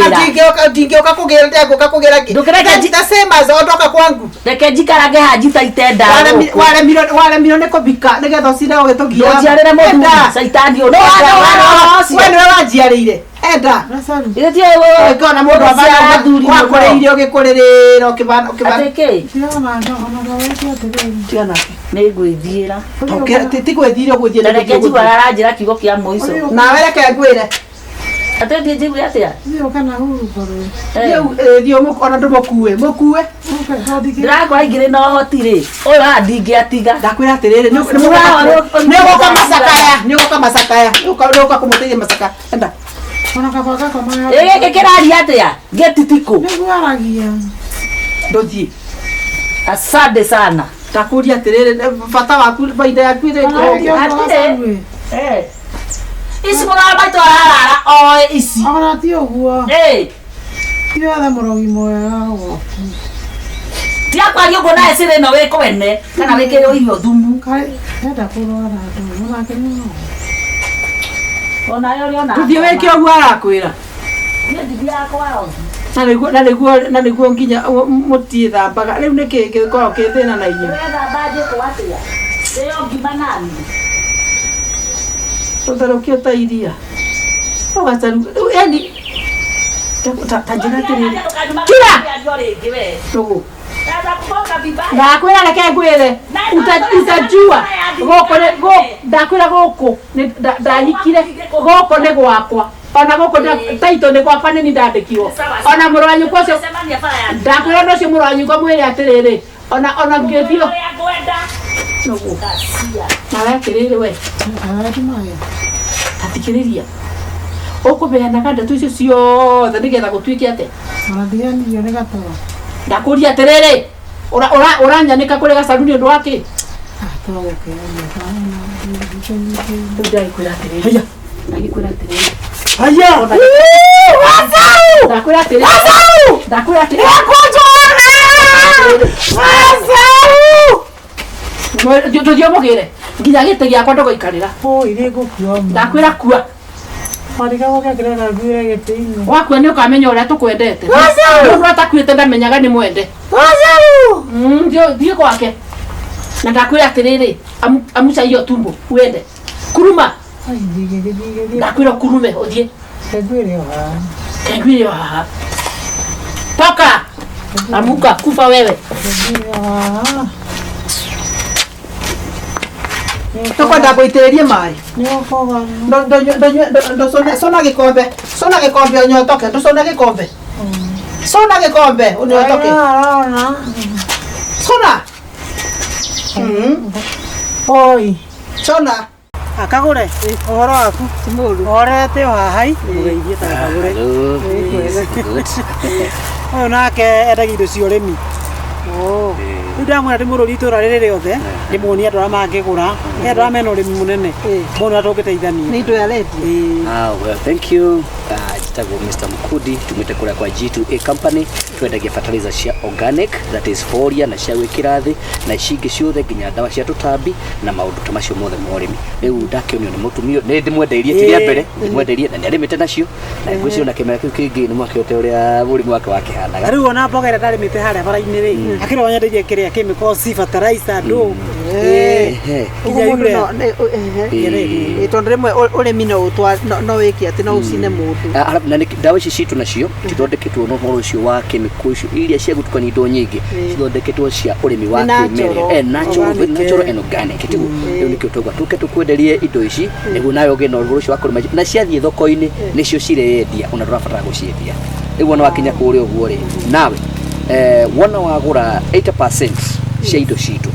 Speaker 3: Ndingĩũka kũgĩra ndengũka kũgĩra kĩ?
Speaker 5: Ndũkĩreke
Speaker 3: The same as ondoka kwangu.
Speaker 5: Reke njikarage haha njitaite nda gũkũ.
Speaker 3: Waremirwo nĩ kũbika nĩgetha ũcire ũgĩtũgia.
Speaker 5: Ndũnjiarĩre mũthuri, caitani ũyũ.
Speaker 3: We nĩwe wanjiarĩire. Enda.
Speaker 5: Ithe ti ũyũ.
Speaker 3: Ũngĩona mũndũ wakũrĩire ũgĩkũrĩrĩra ũkĩbana ũkĩbana.
Speaker 5: Atĩ kĩ?
Speaker 3: Tiga nake.
Speaker 5: Nĩ ngwĩthiĩra.
Speaker 3: Ti gwĩthiĩra ũgwĩthiĩ
Speaker 5: Na reke njigue aranjĩra kiugo kĩa mũico.
Speaker 3: Nawe reke ngwĩre.
Speaker 5: Atĩ thiĩ njigue atĩa?
Speaker 3: Thiĩ ona ndũmũkue. Mũkue.
Speaker 5: Ndĩrakora ingĩrĩ na ũhoti rĩ, ũyũ haha ndingĩatiga.
Speaker 3: Ndakwĩra atĩrĩrĩ nĩ ũgũka macakaya nĩ ũgũka macakaya nĩ ũgũka kũmũteithia macakaya. Enda.
Speaker 5: Ĩ gĩkĩ kĩraria atĩa? Gĩtitikũ.
Speaker 4: Nĩguo aragia.
Speaker 3: Ndũthiĩ.
Speaker 5: Asante sana.
Speaker 3: Ndakũria atĩrĩrĩ bata waku baida yaku ĩrĩ
Speaker 5: Hatirĩ. Ici mũrũ wa maitũ ararara oe ici.
Speaker 4: Ona ti ũguo. Ti wothe mũrogi mwega ũguo.
Speaker 5: Tiga kwaria ũguo nawe cĩrĩ ĩno wĩ kwene kana wĩkĩrĩrwo irio thumu.
Speaker 4: Enda kũrwara andũ onake nĩ no.
Speaker 5: Onawe ũrĩ ona.
Speaker 3: Ndũthiĩ wĩke ũguo arakwĩra.
Speaker 5: Niĩ ndithiaga kwa rogi.
Speaker 3: Na nĩguo nginya mũtiĩthambaga rĩu nĩkĩ gĩkoragwo kĩ thĩna na inyuĩ.
Speaker 5: Ũrethamba njĩkwo atĩa? Ndĩo ngima nani?
Speaker 3: Tũtherũkio ta iria. Ũgacaru yani ta njĩra atĩrĩrĩ. Kira! Ndũgũ. Ndakwĩra reke ngwĩre utajua gũkũ nĩ ndakwĩra gũkũ ndahikire gũkũ nĩ gwakwa ona gũkũ taito nĩ gwakwa nĩ niĩ ndandĩkirwo ona mũrũ wa nyũkwa ũcio ndakwĩra na ũcio mũrũ wa nyũkwa mwĩre atĩrĩrĩ ona ngĩthiĩ nũgũ nawe atĩrĩrĩ we ta thikĩrĩria ũkũbeanaga ndeto icio ciothe nĩgetha gũtuĩke atĩa.
Speaker 4: Ona ndianirio nĩ gatoro.
Speaker 2: Ndakũria atĩrĩrĩ ũranyanĩka kũrĩ gacaru nĩ ũndũ wa kĩ? Rĩu ndagĩkwĩra atĩrĩrĩ.
Speaker 1: Haya.
Speaker 2: Ndagĩkwĩra atĩrĩrĩ.
Speaker 1: Haya.
Speaker 2: Wacau! Ndakwĩra atĩrĩrĩ.
Speaker 1: Wacau!
Speaker 2: Ndakwĩra atĩrĩrĩ.
Speaker 1: Wacau!
Speaker 2: Tũthiĩ ũmũgĩre nginya gĩtĩ gĩakwa ndũgũikarĩra. Ndakwĩra kua. Wakua nĩ ũkamenya ũrĩa tũkwendete. Mũndũ atakuĩte ndamenyaga nĩ mwende. Thiĩ gwake. Na ndakwĩra atĩrĩrĩ, amuca hiyo tumbo uende. Kuruma. Ndakwĩra kurume ũthiĩ. Kengwire o haha. Toka. Amuka kufa wewe.
Speaker 3: Tũkwenda ngũitĩrĩrie maĩ. Cũna gĩkombe. Cũna gĩkombe ũnyotoke. Ndũcũne gĩkombe. Cũna gĩkombe ũnyotoke. Cũna.
Speaker 4: Oi.
Speaker 3: Cũna.
Speaker 4: Akagũre ũhoro waku ti mũũru horete o haha i mũgeithie ta kagũre.
Speaker 1: Hello, please. Good.
Speaker 4: Ũyũ nake endagia indo cia ũrĩmi.
Speaker 3: Oh.
Speaker 4: Rĩu ndamwĩra ndĩmũrũrie itũra rĩrĩ rĩothe, ndĩmuonie andũ arĩa mangĩgũra, he andũ arĩa mena ũrĩmi mũnene, mone ũrĩa tũngĩteithania.
Speaker 3: Nĩ indo arendia.
Speaker 1: Ah, well, thank you. Njĩtagwo Mr. Mukudi, tumĩte kũrĩa kwa G2A Company, twendagia fertilizer cia organic, that is folia na cia gwĩkĩra thĩ na ici ingĩ ciothe nginya ndawa cia tũtambi na maũndũ ta macio mothe ma ũrĩmi. Rĩu ndakĩonio nĩ mũtumia ũyũ, nĩ ndĩmwendeirie ti rĩa mbere, ndĩmwendeirie na nĩ arĩmĩte nacio na ngwĩciria ona kĩmera kĩu kĩngĩ nĩ mwakĩote ũrĩa mũrimũ wake wakĩhanaga.
Speaker 4: Na rĩu ona mboga ĩrĩa ndarĩmĩte harĩa bara-inĩ rĩ, akĩrĩ wanyendeirie kĩrĩa chemicals, fertilizer, ndũ.
Speaker 1: Ehe.
Speaker 3: Ũguo
Speaker 4: Nginya
Speaker 3: mũndũ
Speaker 4: urea.
Speaker 3: no
Speaker 1: Ĩĩ.
Speaker 3: tondũ rĩmwe ũrĩmi no no wĩke atĩ no ũcine mũndũ.
Speaker 1: Ah, arabu na ndawa ici citũ nacio cithondeketwo na ũhoro ũcio wa chemical icio iria cia gũtukania indo nyingĩ, cithondeketwo cia ũrĩmi wa
Speaker 3: Nĩ natural.
Speaker 1: kĩmerera. Natural,
Speaker 4: Organic,
Speaker 1: natural
Speaker 4: eh.
Speaker 1: and organic tiguo. Rĩu nĩkĩo twauga tũke tũkwenderie indo ici nĩguo nawe ũgĩe na ũhoro ũcio wa kũrĩma, na ciathiĩ thoko-inĩ nĩcio cireyendia, ona ndũrabatara gũciendia. Rĩu wona wakinya kũrĩa ũguo rĩ, nawe wona wagũra 80% cia indo citũ,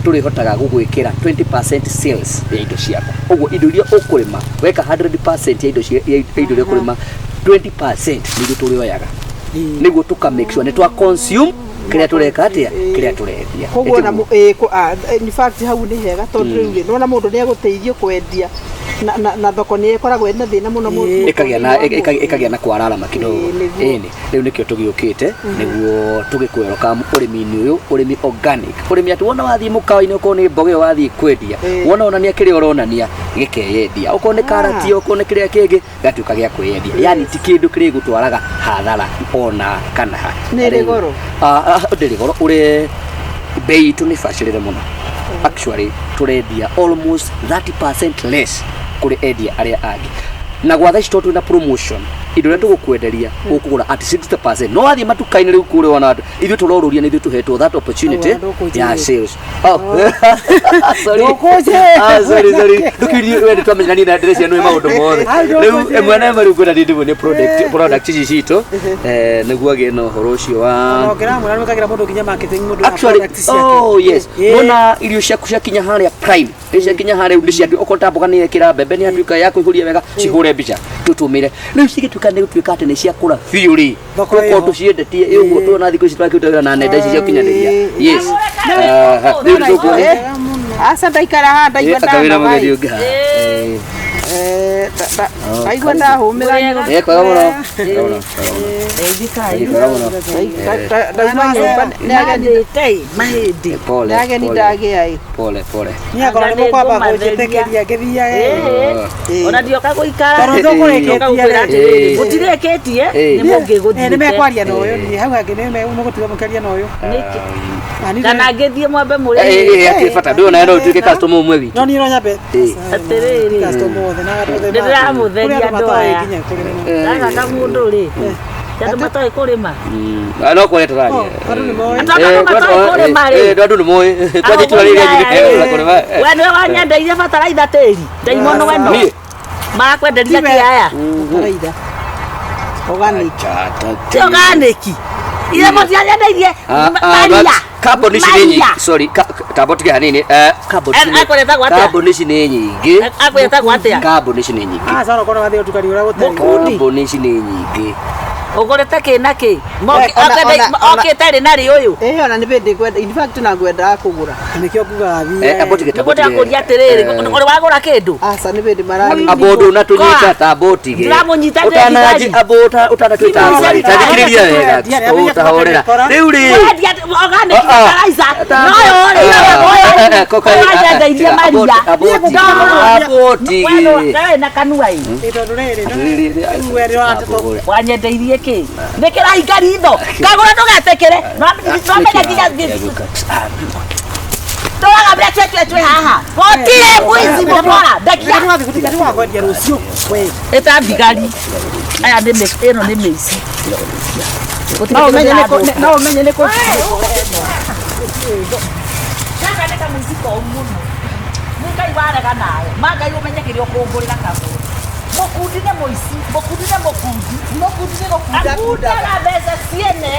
Speaker 1: tũrĩhotaga gũgwĩkĩra 20% sales ya indo ciaku. Ũguo indo iria ũkũrĩma weka 100% ya indo ya indo iria ũkũrĩma, 20% nĩguo tũrĩoyaga, nĩguo tũka make sure nĩ twa consume kĩrĩa tũreka atĩa, kĩrĩa tũrendia.
Speaker 3: Koguo na
Speaker 1: Ĩtiguo?
Speaker 3: In fact hau nĩ hega tondũ rĩu rĩ, nĩwona mũndũ nĩ egũteithio kwendia na thoko nĩ ĩkoragwo ĩna thĩna mũno mũno.
Speaker 1: Ĩkagĩa na kwararama kidogo.
Speaker 3: Ĩĩ, nĩguo.
Speaker 1: Ĩni rĩu nĩkĩo tũgĩũkĩte nĩguo tũgĩkweroka ũrĩmi-inĩ ũyũ, ũrĩmi organic, ũrĩmi atĩ wona wathiĩ mũkawa-inĩ, okorwo nĩ mboga ĩyo wathiĩ kwendia, wona onania kĩrĩa ũronania gĩkeyendia, okorwo nĩ karati, okorwo nĩ kĩrĩa kĩngĩ, gatuĩka gĩa kwĩyendia, yani ti kĩndũ kĩrĩa gũtwaraga hathara ona kana ha.
Speaker 3: Nĩ ĩrĩ goro?
Speaker 1: Ah, ah, ndĩrĩ goro, ũrĩ bei itũ nĩ bacĩrĩre mũno. Actually tũrendia almost 30% less kũrĩ endia arĩa angĩ, na gwa thaa ici tondũ twĩna promotion, indo iria tũgũkwenderia ũkũgũra at 60%. No wathiĩ matuka-inĩ rĩu kũrĩa wona andũ, ithuĩ tũrorũria nĩ ithuĩ tũhetwo that opportunity
Speaker 4: Au, ndũkũnjĩra.
Speaker 1: ya sales. Oh, sorry.
Speaker 4: Ndũkũnjĩra.
Speaker 1: Ah, sorry, sorry, ndũkirie we nĩ twamenyana niĩ na ndĩreciria nĩ maũndũ mothe.
Speaker 4: Au,
Speaker 1: Rĩu
Speaker 4: ndũkũnjĩra.
Speaker 1: ĩmwe na ĩmwe rĩu ngwenda ndĩmuonie product ici citũ, nĩguo agĩe na ũhoro ũcio wa
Speaker 4: Ona ũngĩramwĩra nĩ wĩkagĩra mũndũ nginya marketing mũndũ na
Speaker 1: actually
Speaker 4: product ciake.
Speaker 1: Oh yes.
Speaker 4: Ĩĩ.
Speaker 1: Wona irio ciaku ciakinya harĩa prime, irio ciakinya harĩa nĩ ciatu, okorwo ta mboga nĩ yekĩra mbembe nĩ yatuĩka ya kũihũria wega, cihũre mbica tũtũmĩre. Rĩu cigĩtuĩka nĩ gũtuĩka atĩ nĩ ciakũra biũ rĩ,
Speaker 4: Thoko
Speaker 1: tũkorwo
Speaker 4: ĩho.
Speaker 1: tũciendetie ũguo tuona thikũ ici twakĩruta wĩra na nenda ici cia ũkinyanĩria. Yes. Ah, rĩu nĩ tũkuona.
Speaker 3: Aca ndaikara haha ndaigua
Speaker 1: Akawĩra
Speaker 3: ndanoga.
Speaker 1: mũgeni ũngĩ haha. Eh.
Speaker 3: Eh,
Speaker 1: Oh,
Speaker 3: ndaigua
Speaker 1: karibu.
Speaker 3: ndahũmĩra.
Speaker 1: Kwega mũno. Kwega mũno, kwega mũno. Eh, kwega mũno.
Speaker 3: Ndauma nyũmba nĩ ageni.
Speaker 5: Mahĩndĩ.
Speaker 1: Pole,
Speaker 3: Nĩ ageni
Speaker 1: pole.
Speaker 3: ndagĩa ĩ.
Speaker 1: Pole pole.
Speaker 4: Niĩ akorwo nĩ mũkwamba kũnjĩtĩkĩria ngĩthiage.
Speaker 5: Ona ndioka gũikara.
Speaker 4: Tondũ tũkũrĩkĩtie
Speaker 5: Ndoka gũkwĩra
Speaker 4: rĩ.
Speaker 5: atĩrĩrĩ,
Speaker 1: Ĩĩ.
Speaker 5: mũtirĩkĩtie
Speaker 1: Ĩĩ.
Speaker 5: nĩ mũngĩgũthiĩte.
Speaker 4: Nĩ mekwaria na ũyũ, niĩ hau hangĩ nĩ mũgũtiga mũkĩaria na ũyũ.
Speaker 5: Nĩkĩ?
Speaker 4: Ah, niĩ
Speaker 5: Kana ngĩthiĩ mwambe mũrĩe.
Speaker 1: Hatirĩ bata, ndũĩ onawe no ũtuĩke customer ũmwe witũ.
Speaker 4: No niĩ no nyambe.
Speaker 1: Ĩĩ.
Speaker 5: Atĩrĩrĩ.
Speaker 4: Customer othe na andũ othe.
Speaker 5: Nĩ ndĩramũtheria
Speaker 4: Kũrĩ andũ
Speaker 5: andũ
Speaker 4: matoĩ
Speaker 5: aya.
Speaker 4: nginya kũrĩma.
Speaker 5: Gaka kamũndũ rĩ, ti andũ matoĩ kũrĩma.
Speaker 1: Ah, no kwaria tũraria.
Speaker 4: Oh, andũ nĩ moĩ.
Speaker 5: Andũ matoĩ kũrĩma rĩ.
Speaker 1: Andũ nĩ moĩ kwanja itura rĩrĩa nyinĩ kũrĩma.
Speaker 5: We nĩwe wanyendeirie bataraitha tĩri ndaimono weno.
Speaker 1: Niĩ?
Speaker 5: Marakwenderia
Speaker 4: Tiwe.
Speaker 5: kĩaya.
Speaker 3: Bataraitha. Organic.
Speaker 5: Ti organic ithe mũtianyendeirie maria.
Speaker 1: Kambuni ici nĩ nyingĩ, sorry, tamba tige hanini,
Speaker 5: Akwĩretagwo atĩa?
Speaker 1: kambuni ici nĩ nyingĩ.
Speaker 5: Akwĩretagwo atĩa?
Speaker 1: Kambuni ici nĩ nyingĩ.
Speaker 4: Ah, sawa, korwo wathiĩ ũtukani ũrĩa gũtarĩ.
Speaker 5: Mũkundi.
Speaker 1: Kambuni ici nĩ nyingĩ.
Speaker 5: Ũgũrĩte kĩ na kĩ?
Speaker 3: Ona-
Speaker 5: Okĩte rĩ na rĩ ũyũ?
Speaker 3: Ĩĩ, ona nĩ bĩndĩ ngwenda, in fact na ngwendaga kũgũra.
Speaker 4: Nĩkĩo ngugaga thiĩ.
Speaker 1: Amba tige,
Speaker 5: Nĩguo
Speaker 1: tamba tige.
Speaker 5: ndĩrakũria atĩrĩrĩ, ũrĩ wagũra kĩndũ?
Speaker 3: Aca nĩ bĩndĩ mararĩ.
Speaker 1: Amba ũndũ na tũnyita, tamba ũtige.
Speaker 5: Ndĩramũnyita ndĩ
Speaker 1: Ũtananji
Speaker 5: thigari.
Speaker 1: amba ũtanatwĩta thigari, ta thikĩrĩria wega, ũtahorera rĩu rĩ.
Speaker 5: Ũrendia organic
Speaker 1: Ah, ah.
Speaker 5: fertilizer no ũyũ rĩ,
Speaker 1: Ah,
Speaker 5: ũyũ wanyendeirie maria.
Speaker 1: amba ũtige.
Speaker 5: We na kanua ĩ.
Speaker 4: Ĩ, tondũ rĩrĩ, rĩu we nĩ ũratũtũ-
Speaker 5: Wanyendeirie kĩ? Nĩ kĩrahinga ritho kagũra ndũgetĩkĩre. Nwamenya nginya tũraga mbere twetwe twĩ haha gũtirĩ mũici mũkora ndekia.
Speaker 4: Rĩu wathiĩ gũtiga nĩ wakwendia rũciũ. We.
Speaker 5: Ĩta thigari aya nĩ ĩno nĩ mĩici. Gũtirĩ
Speaker 3: No
Speaker 5: kĩndũ
Speaker 3: ũmenye nĩ kũ-
Speaker 5: kĩrathũka.
Speaker 3: no ũmenye nĩ kũ.
Speaker 5: Gaka nĩ kamũici koru mũno. Nĩ Ngai warega nawe ma Ngai ũmenye kĩrĩa ũkũngũrĩra kagũrũ. Mũkundi nĩ mũici, mũkundi nĩ mũkundi.
Speaker 3: Mũkundi nĩ gũkunda
Speaker 5: akundaga mbeca ciene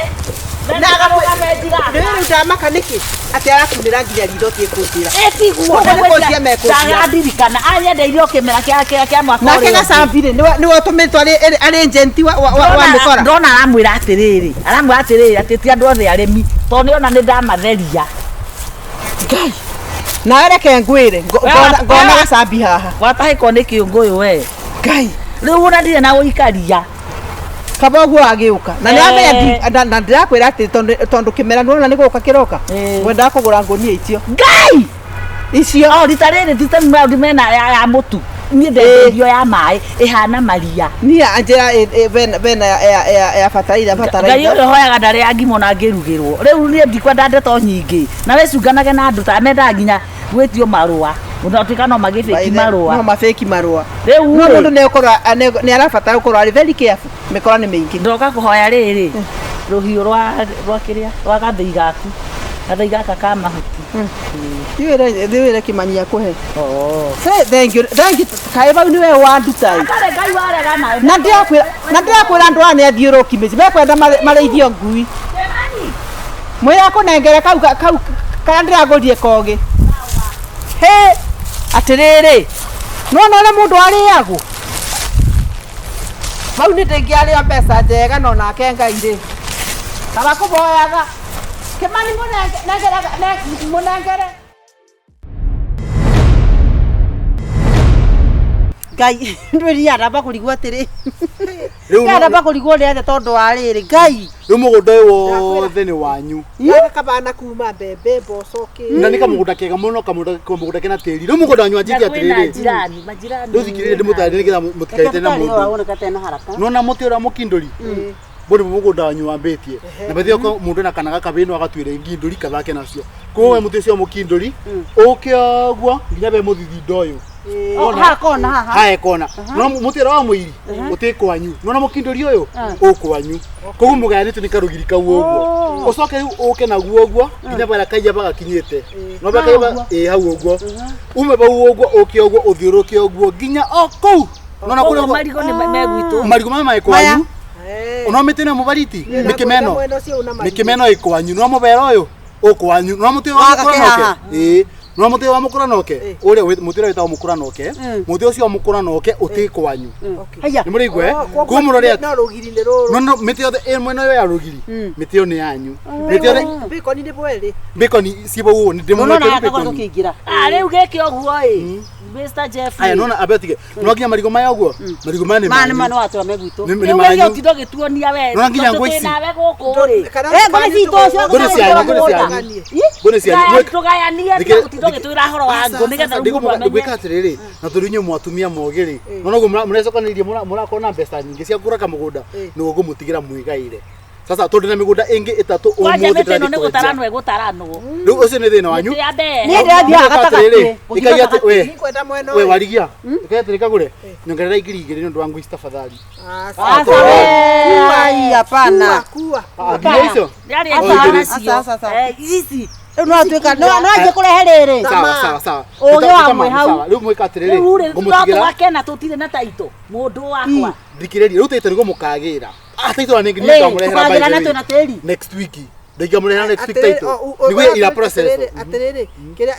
Speaker 5: na
Speaker 3: Na
Speaker 5: akarũgame ndigaka.
Speaker 6: Rĩu ndamaka nĩkĩ atĩ arakunĩra nginya ritho tie kũnjĩra.
Speaker 5: Ĩtiguo
Speaker 6: Nĩ kũnjia mekũnjia.
Speaker 5: ndagandirikana anyendeirie o kĩmera kĩa mwaka
Speaker 6: Nake
Speaker 5: ũrĩa ũngĩ.
Speaker 6: gacambi rĩ nĩwe ũtũmĩtwo arĩ agent wa mĩkora.
Speaker 5: Ndona aramwĩra atĩrĩrĩ, aramwĩra atĩrĩrĩ atĩ ti andũ othe arĩmi tondũ nĩona nĩ ndamatheria.
Speaker 6: Ngai. Nawe reke ngwĩre ngona gacambi haha.
Speaker 5: Watahĩkwo nĩ kĩũngũyũ we.
Speaker 6: Ngai.
Speaker 5: Rĩu ona ndirĩ na gũikaria.
Speaker 6: Kaba ũguo agĩũka na nĩ amenya na ndĩrakwĩra atĩ tondũ kĩmera nĩwona nĩ gũka kĩroka ngwendaga kũgũra ngũnia icio.
Speaker 5: Ngai!
Speaker 6: Icio.
Speaker 5: O rita rĩrĩ ti ta maũndũ mena ya mũtu. Niĩ ndendeirio ya maĩ ĩhana maria.
Speaker 6: Niĩ anjĩra bena ya bataraitha bataraitha.
Speaker 5: Ngai ũrĩa ũhoyaga ndarĩ angimwo na angĩrugĩrwo. Rĩu niĩ ndikwenda ndeto nyingĩ. Na wĩcunganage na andũ ta mendaga nginya gwĩtio marũa. Ũnatuĩka no magĩbĩki marũa.
Speaker 6: No mabĩki marũa.
Speaker 5: Rĩu
Speaker 6: no mũndũ nĩ arabatara gũkorwo arĩ very careful. Mĩkora nĩ mĩingĩ.
Speaker 5: Ndoka kũhoya rĩrĩ rũhiũ rwa kĩrĩa rwa gathĩi gaku. Gathĩi gaka ka mahuti.
Speaker 6: Thiwĩre Kĩmani akũhe. Say thank you. Thank you. Kaĩ bau nĩwe wanduta.
Speaker 5: Ngai warega nawe.
Speaker 6: Na ndĩrakwĩra andũ aya nĩ athiũrũki mĩciĩ. Mekwenda marĩithio ngui. Mwĩre akũnengere kau karĩa ndĩragũrire kogĩ. Hĩ! Atĩrĩrĩ. Nĩwona ũrĩa mũndũ arĩagwo? Bau nĩ ndĩngĩarĩo mbeca njega no nake Ngai rĩ. Kaba kũboyaga. Kĩmani mũnengere.
Speaker 4: Ngai ndwĩria aramba kũrigwo atĩrĩ. Aramba kũrigwo nĩ atĩa tondũ wa rĩrĩ Ngai.
Speaker 7: Rĩu mũgũnda ũyũ wothe nĩ wanyu.
Speaker 6: Kabana kuma mbembe mboco kĩ.
Speaker 7: Na nĩ kamũgũnda kega mũno kamũgũnda kena tĩri. Rĩu mũgũnda wanyu wanjĩtie atĩrĩrĩ. Rĩu thikĩrĩria ndĩmũtarĩrie nĩgetha mũtikaite na mũndũ. Nona mũtĩ ũrĩa mũkindũri. Bũrĩ mũgũnda wanyu wambĩtie. Na bathio ko mũndũ na kana gakabĩ no agatuĩre ngindũri kathake nacio. Koguo we mũtĩ ũcio mũkindũri ũke ũguo nginya be mũthithindo ũyũ.
Speaker 4: Ha kona haha.
Speaker 7: Ha kona. No mũtĩ ũrĩa wa mũiri ũtĩ kwanyu. Nona mũkindũri ũyũ ũkwanyu. Koguo mũgayanĩtio nĩ karũgiri kau ũguo. Ũcoke rĩu ũke naguo ũguo nginya barĩa kaiyaba gakinyĩte. No barĩa kaiyaba ĩ hau ũguo. Ume bau ũguo ũke ũguo ũthiũrũke ũguo nginya o kũu. Nona kũrĩa
Speaker 5: marigũ nĩ megwitũ.
Speaker 7: Marigũ maya me kwanyu. Ono mĩtĩ ĩno mũbariti mĩkĩmeno. Mĩkĩmeno ĩ kwanyu. No mũbera ũyũ ũkwanyu. No mũtĩ wa mũkũranoke. Ĩ. No mũtĩ wa mũkũranoke ũrĩa mũtĩ ũrĩa wĩtagwo mũkũranoke mũtĩ ũcio wa mũkũranoke ũtĩ kwanyu. Nĩ mũraigua koguo mũrore
Speaker 6: no rũgiri nĩ rũrũ.
Speaker 7: No mĩtĩ yothe ĩ mwena ũyũ ya rũgiri mĩtĩ ĩyo nĩ yanyu. Mĩtĩ yothe
Speaker 6: bĩkoni nĩ bwerĩ.
Speaker 7: Bĩkoni ciĩ bau ũguo nĩ ndĩmũnengere bĩkoni.
Speaker 5: Rĩu gĩkĩ ũguo ĩ Mr. Jeffrey.
Speaker 7: Aya nona abetige. No nginya marigũ maya ũguo. Marigũ maya nĩ manyu.
Speaker 4: Maya nĩ watũra megwitũ.
Speaker 7: Nĩ manyu.
Speaker 5: Rĩu ũtindo gĩtuonia we.
Speaker 7: No nginya ngũ ici.
Speaker 5: Nawe gũkũ rĩ.
Speaker 4: Ngũ citũ ũcio.
Speaker 7: Ngũ cianyu, ngũ cianyu. Ngũ cianyu.
Speaker 5: Tũgayanie tũtindo gĩtwĩra horo wa ngũ nĩgetha rĩu mũndũ amenye.
Speaker 7: Ndĩgwĩka atĩrĩrĩ, na tondũ inyuĩ mwatumia mogĩ rĩ. No noguo mũrecokanĩrĩria mũrakorwo na mbeca nyingĩ cia kũgũra kamũgũnda nĩguo ngũmũtigĩra mwĩgaĩre. Sasa tondũ na mĩgũnda ĩngĩ ĩtatũ
Speaker 5: Kwanja
Speaker 7: ũmũthĩ
Speaker 5: mĩtĩ ĩno
Speaker 7: ndĩrathiĩ
Speaker 5: nĩ
Speaker 7: kwendia.
Speaker 5: gũtaranwo ĩgũtaranwo.
Speaker 7: Rĩu ũcio nĩ thĩna wanyu.
Speaker 5: Mĩtĩ ya mbere.
Speaker 4: Niĩ ndĩrathiĩ gatagatĩ.
Speaker 7: Ĩkai atĩ we
Speaker 6: Nĩngwenda mwena
Speaker 7: we
Speaker 6: ũyũ.
Speaker 7: warigia. Ĩkai atĩrĩ kagũre. Nyongerera 2,000 nĩ ũndũ wa ngũ ici tafadhali.
Speaker 4: Aca we. Ai hapana.
Speaker 6: Kua.
Speaker 7: Nginya icio.
Speaker 5: Ndĩrarĩ
Speaker 7: Aca,
Speaker 5: njega
Speaker 4: aca,
Speaker 5: nacio.
Speaker 4: aca, aca.
Speaker 5: Ici.
Speaker 4: Rĩu no atuĩka no anjie kũrehe rĩrĩ.
Speaker 7: Sawa sawa sawa.
Speaker 4: Ũgĩ wa mwĩ hau.
Speaker 7: Sawa. Rĩu mwĩka atĩrĩrĩ.
Speaker 5: Rĩu rĩ no
Speaker 7: Ngũmũtigĩra.
Speaker 5: twake na tũtirĩ na taito. Mũndũ wakwa.
Speaker 7: Thikĩrĩria rĩu taito nĩguo mũkagĩra. Taito na nĩ
Speaker 4: Rĩ,
Speaker 7: ngamũrehera by
Speaker 4: tũkagĩra
Speaker 7: the
Speaker 4: na
Speaker 7: way.
Speaker 4: twĩna tĩri.
Speaker 7: Next week. Ndingamũrehera next week taito. Nĩguo ira process.
Speaker 6: Atĩrĩrĩ, kĩrĩa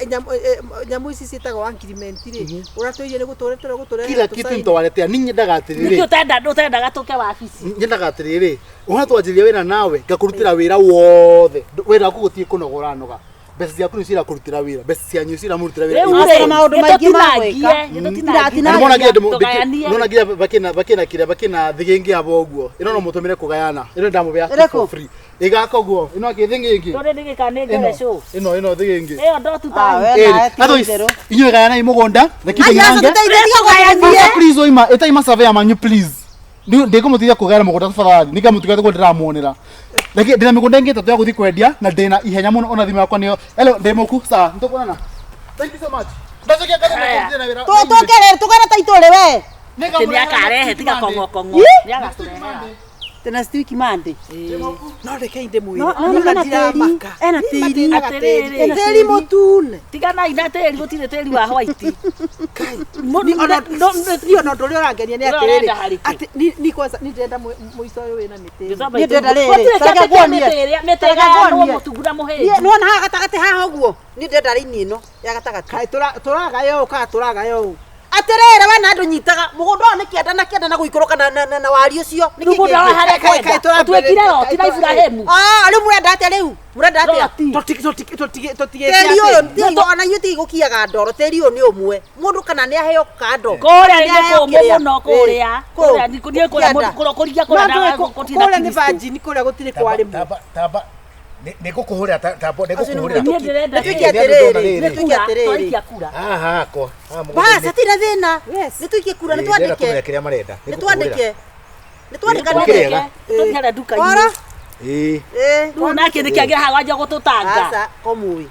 Speaker 6: nyamũ ici ciĩtagwo agreement rĩ, ũratwĩire nĩ gũtũretera gũtũrehere
Speaker 7: Kila kitu nitawaletea. Ninyi nyendaga atĩrĩrĩ.
Speaker 5: Nĩkĩ ũtendaga tũke wabici?
Speaker 7: Nyendaga atĩrĩrĩ, ũhana twanjĩrĩria wĩra nawe ngakũrutĩra wĩra wothe. Wĩra waku gũtirĩ kũnogora noga. Mbeca ciaku nĩ cirakũrutĩra wĩra. Mbeca cianyu ciramũrutĩra wĩra.
Speaker 5: Rĩu
Speaker 4: Aca
Speaker 5: rĩ,
Speaker 4: maũndũ maingĩ ma gwĩka.
Speaker 5: nĩtũtinangie.
Speaker 7: Nĩmona nginya
Speaker 5: Tũgayanie.
Speaker 7: nona nginya bakĩna kĩrĩa bakĩna thĩgĩngĩ abo ũguo. Ĩno no mũtũmĩre kũgayana. Ĩno ndamũbea
Speaker 4: Ĩrĩkũ?
Speaker 7: for free. Ĩgaka ũguo. Ĩno akĩ thĩgĩngĩ.
Speaker 5: Ndũrĩ nĩgĩka nĩ ngerecũ.
Speaker 7: Ĩno thĩgĩngĩ.
Speaker 5: Ĩyo ndotuta.
Speaker 4: We nawe ti
Speaker 7: Otherwise,
Speaker 4: itherũ.
Speaker 7: inyuĩ gayanai mũgũnda. Reke
Speaker 4: Ai, aca
Speaker 7: tũnyitange.
Speaker 4: tũteithie tũgayanie.
Speaker 7: Aca please oima ĩtai masurveyor manyu please. Ndĩkũmũteithia kũgayana mũgũnda tafadhali. Nĩngamũtiga ũguo ndĩramuonera. Reke ndĩna mĩgũnda ĩngĩ ĩtatũ ya gũthiĩ kwendia na ndĩna ihenya mũno ona thimũ yakwa nĩyo. Hello, ndĩ mũku. Sawa, nĩtũkuonana. Thank you so much. Ndacokia ngatho na wĩra.
Speaker 4: Tũkere tũgere taito rĩ we.
Speaker 5: Atĩ nĩakarehe tiga kong'okong'o. Nĩagatũrehera.
Speaker 6: The next week Monday.
Speaker 4: No reke inde mwire.
Speaker 6: No, no,
Speaker 4: Niĩ
Speaker 6: ena tĩri,
Speaker 4: ndiramaka.
Speaker 6: ena tĩri.
Speaker 5: Atĩrĩrĩ.
Speaker 6: Tĩri mũtune.
Speaker 5: Tiganai na tĩri, gũtirĩ tĩri wa white.
Speaker 4: Niĩ ona ũndũ ũrĩa ũrangenia nĩ
Speaker 5: Ũrĩa
Speaker 4: atĩrĩrĩ
Speaker 5: ũrenda harĩkũ?
Speaker 4: atĩ ni kwanza ni ndĩrenda mũico ũyũ wĩna mĩtĩ.
Speaker 6: Niĩ ndĩrenda rĩrĩ,
Speaker 5: Gũtirĩ
Speaker 6: tareke
Speaker 5: kĩndũ kĩa
Speaker 6: nguonie.
Speaker 5: mĩtĩ ĩrĩa mĩtĩ
Speaker 6: Tareke
Speaker 5: ĩgayanwo
Speaker 6: nguonie.
Speaker 5: mũtungu na
Speaker 6: Niĩ
Speaker 5: mũhĩnju.
Speaker 6: nĩwona haha gatagatĩ haha ũguo niĩ ndĩrenda raini ĩno ya gatagatĩ.
Speaker 4: Kaĩ tũragaya ũũ kana tũragaya ũũ?
Speaker 6: Atĩrĩrĩ we na andũ nyitaga mũgũnda ũyũ nĩ kĩanda na kĩanda na gũikũrũka na wari ũcio. Nĩkĩ
Speaker 5: Mũgũnda wa
Speaker 6: kĩngĩ?
Speaker 5: harĩa
Speaker 4: Kaĩ- kaĩ
Speaker 5: kwenda.
Speaker 4: tũrambĩrĩria-
Speaker 5: Ũtuĩkire roti na
Speaker 4: kaĩ tũra-
Speaker 5: Iburahĩmu.
Speaker 6: Ah, rĩu mũrenda atĩa rĩu? Mũrenda atĩa?
Speaker 5: Roti.
Speaker 4: Tũtigĩte
Speaker 6: Tĩri ũyũ ona inyuĩ tigũkiaga ndoro, tĩri ũyũ nĩ ũmwe. Mũndũ kana nĩ aheo kando.
Speaker 5: Kũrĩa
Speaker 6: Nĩ
Speaker 5: nĩ
Speaker 6: aheo
Speaker 5: kũmũ
Speaker 6: kĩrĩa.
Speaker 5: mũno kũrĩa.
Speaker 6: Kũ?
Speaker 5: Kũrĩa niĩ kũrĩa
Speaker 6: Kĩanda.
Speaker 5: mũndũ kũrĩa kũrĩa na gũtirĩ na
Speaker 4: Kũrĩa nĩ
Speaker 5: Kristo.
Speaker 4: virgin, kũrĩa gũtirĩ kwarĩmwo.
Speaker 7: Tamba nĩ ngũkũhũrĩra tamba nĩ
Speaker 6: Acio nĩ
Speaker 7: ngũkũhũrĩra.
Speaker 5: Niĩ ndĩrenda
Speaker 6: Nĩ tuĩke
Speaker 7: Nĩ andũ ndona
Speaker 6: atĩrĩrĩ,
Speaker 7: rĩrĩ.
Speaker 6: nĩ tuĩke atĩrĩrĩ.
Speaker 5: Twaikia kura.
Speaker 7: Haha hakwa. Haha
Speaker 6: Bas,
Speaker 7: mũgũnda-inĩ.
Speaker 6: hatirĩ thĩna.
Speaker 4: Yes.
Speaker 6: Nĩ tuikie kura, nĩ
Speaker 7: Ĩĩ, ndĩrenda
Speaker 6: twandĩke.
Speaker 7: kũmenya kĩrĩa marenda.
Speaker 6: Nĩ twandĩke. Nĩ twandĩkanĩre.
Speaker 7: Kĩrĩega.
Speaker 5: Tũthiĩ harĩa nduka-inĩ.
Speaker 6: Ora.
Speaker 7: Ĩĩ.
Speaker 6: Ĩĩ.
Speaker 5: Rĩu nake nĩkĩ agĩra haha wanjia gũtũtanga.
Speaker 6: Aca, komũĩ.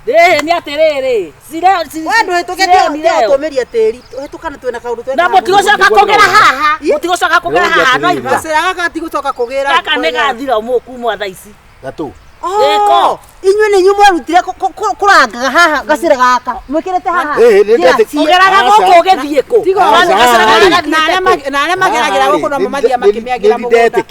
Speaker 5: Rĩrĩ nĩ atĩrĩrĩ. Cireo
Speaker 6: We ndũhĩtũke tũmĩria tĩri. Hĩtũkana twĩna kaũndũ twĩna.
Speaker 5: Na mũtigũcoka kũgera haha. Mũtigũcoka kũgera haha no igua.
Speaker 4: Gacĩra gaka tigũcoka kũgĩra.
Speaker 5: Gaka nĩ gathira mũkumwa thaa ici.
Speaker 7: Gatũ.
Speaker 5: Ĩko.
Speaker 6: Inyuĩ nĩ inyuĩ mwerutire kũrangaga haha gacĩra gaka. Mwĩkĩrĩte haha.
Speaker 7: Ĩĩ, nĩ ndetĩ-
Speaker 5: Ũgeraga
Speaker 7: Aca.
Speaker 5: gũkũ ũgĩthiĩ kũ?
Speaker 4: Tiga
Speaker 7: Aca,
Speaker 4: na arĩa mageragĩra gũkũ no mathiaga makĩmĩagĩra
Speaker 7: Nĩ
Speaker 4: mũgũnda.
Speaker 7: ndetĩkĩrire.